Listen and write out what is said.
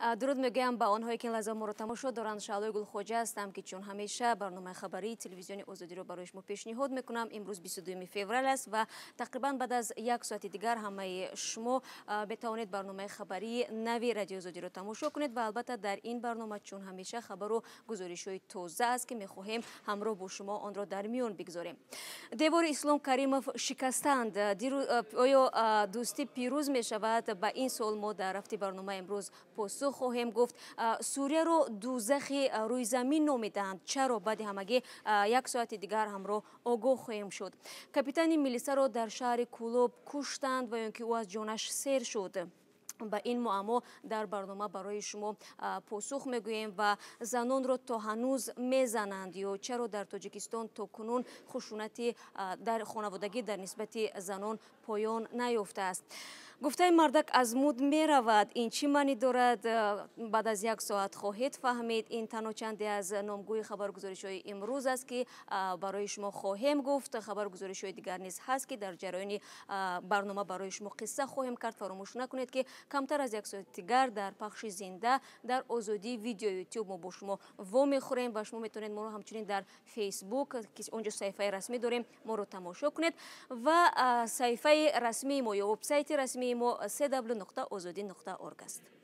Дуруд мегӯям ба онҳое, ки ин лаҳза моро тамошо доранд. Шаълои Гулхоҷа ҳастам, ки чун ҳамеша барномаи хабарии телевизиони Озодиро барои шумо пешниҳод мекунам. Имрӯз 22 феврал аст ва тақрибан баъд аз як соати дигар ҳамаи шумо метавонед барномаи хабарии нави Радиои Озодиро тамошо кунед ва албатта дар ин барнома чун ҳамеша хабару гузоришҳои тоза аст, ки мехоҳем ҳамроҳ бо шумо онро дар миён бигзорем. Девори Ислом Каримов шикастанд. Оё дӯстӣ пирӯз мешавад? Ба ин суол мо дар рафти барномаи имрӯз посух хоҳем гуфт. Сурияро дӯзахи рӯи замин номидаанд. Чаро? Баъди ҳамагӣ як соати дигар ҳамроҳ огоҳ хоҳем шуд. Капитани милисаро дар шаҳри Кӯлоб куштанд ва ё ки ӯ аз ҷонаш сер шуд. Ба ин муаммо дар барнома барои шумо посух мегӯем. Ва занонро то ҳанӯз мезананд ё чаро дар Тоҷикистон то кунун хушунати дар хонаводагӣ дар нисбати занон поён наёфтааст? Гуфтаи мардак аз муд меравад, ин чӣ маънӣ дорад? Баъд аз як соат хоҳед фаҳмид. Ин танҳо чанде аз номгӯи хабаргузоришҳои имрӯз аст, ки барои шумо хоҳем гуфт. Хабаргузоришҳои дигар низ ҳаст, ки дар ҷараёни барнома барои шумо қисса хоҳем кард. Фаромӯш накунед, ки камтар аз як соати дигар дар пахши зинда дар Озодӣ Видео Ютуб мо бо шумо вомехӯрем ва шумо метавонед моро ҳамчунин дар Фейсбук, ки онҷо саҳифаи расмӣ дорем, моро тамошо кунед. Ва саҳифаи расмии мо ё вебсайти расмии мо cw.ozodi.org аст.